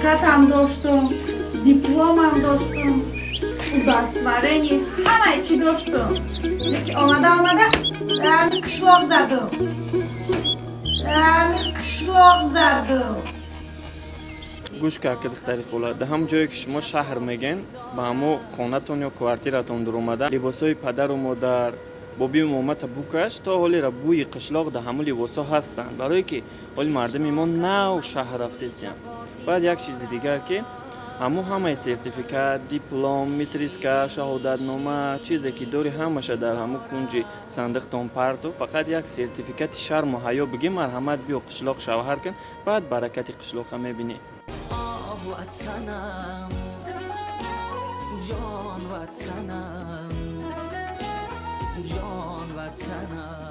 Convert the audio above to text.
Сертификатам доштум, дипломам доштум, удостоверение, ҳамаи чӣ доштум. Лекин омада омада ами қишлоқ задум, ами қишлоқ задум. Гӯш кар, ки духтари хола, дар ҳамон ҷое ки шумо шаҳр мегӯен, ба ҳамо хонатон ё квартиратон дуромада, либосҳои падару модар, бобию момата букаш, то ҳолера бӯи қишлоқ дар ҳамон либосҳо ҳастанд, барое ки ҳоли мардуми мо нав шаҳр рафтесиянд. Баъд як чизи дигар, ки ҳамо ҳамаи сертификат, диплом, митриска, шаҳодатнома, чизе ки дори, ҳамаша дар ҳамо кунҷи сандиқтон парту, фақат як сертификати шарму ҳаё бигӣ: «Марҳамат, биё қишлоқ, шавҳар кун», баъд баракати қишлоқа мебинӣ. Ватанам, ҷон ватанам, ҷон ватанам.